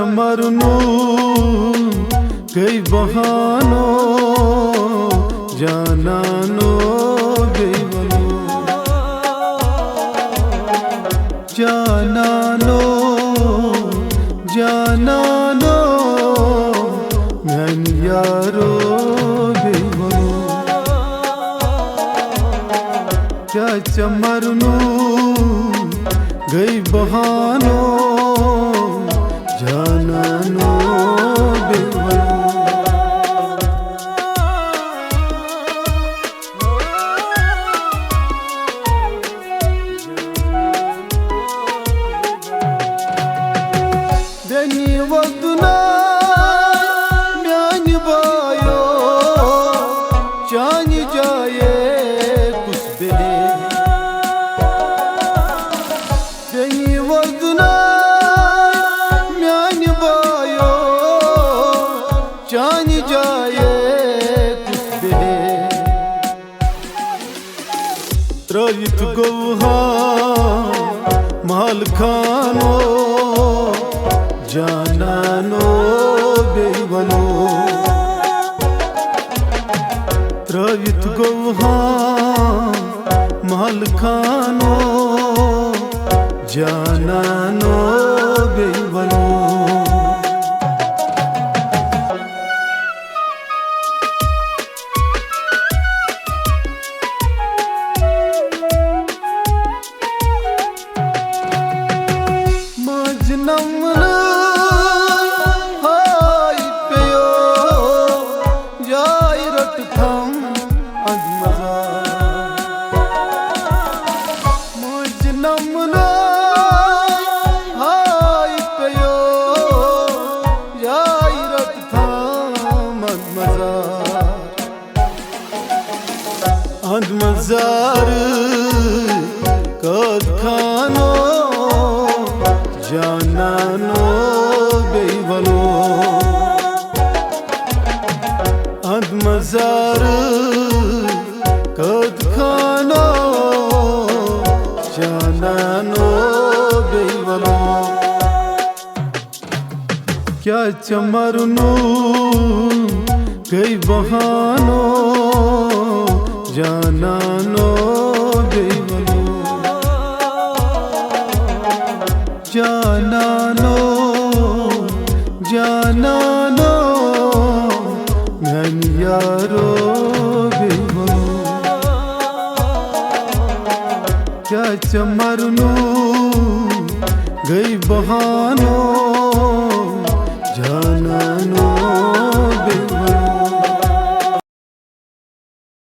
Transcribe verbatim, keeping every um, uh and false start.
مرنو گئی بہانو، جانانو بیٚیہِ ونو۔ جانانو، جانانو، میانہِ یارو بیٚیہِ ونو۔ کیٛاہ ژےٚ مرنو گٔے بہانو، جانانو بیٚیہِ ونو۔ دنی وۄدُن میانہِ بایو، چانہِ جایہِ کُس بیٚہہِ؟ دنی وۄدُن میانہِ بایو، چانہِ جایہِ کُس بیٚہہِ؟ ترٲوِتھ گوٚو ہا محل خانو، جانانو بیٚیہِ ونو۔ ترٲوِتھ گوٚو ہا محل خانو، جانانو بیٚیہِ ونو۔ ماجہِ نمنہٕ ہاے پیٚیو، جاے رٔٹ تھم اندٕ مزار۔ ماجہِ نمنہٕ ہاے پیٚیو، جاے رٔٹ تھم اندٕ مزار۔ اند مزار قٲد خانو، جانانو بیٚیہِ ونو۔ اند مزار قٲد خانو، جانانو بیٚیہِ ونو۔ کیٛاہ ژےٚ مرنو گٔے بہانو، جانانو بیٚیہِ ونو۔ جانانو، جانانو، میانہِ یارو بیٚیہِ ونو۔ کیٛاہ ژےٚ مرنو گٔے بہانو،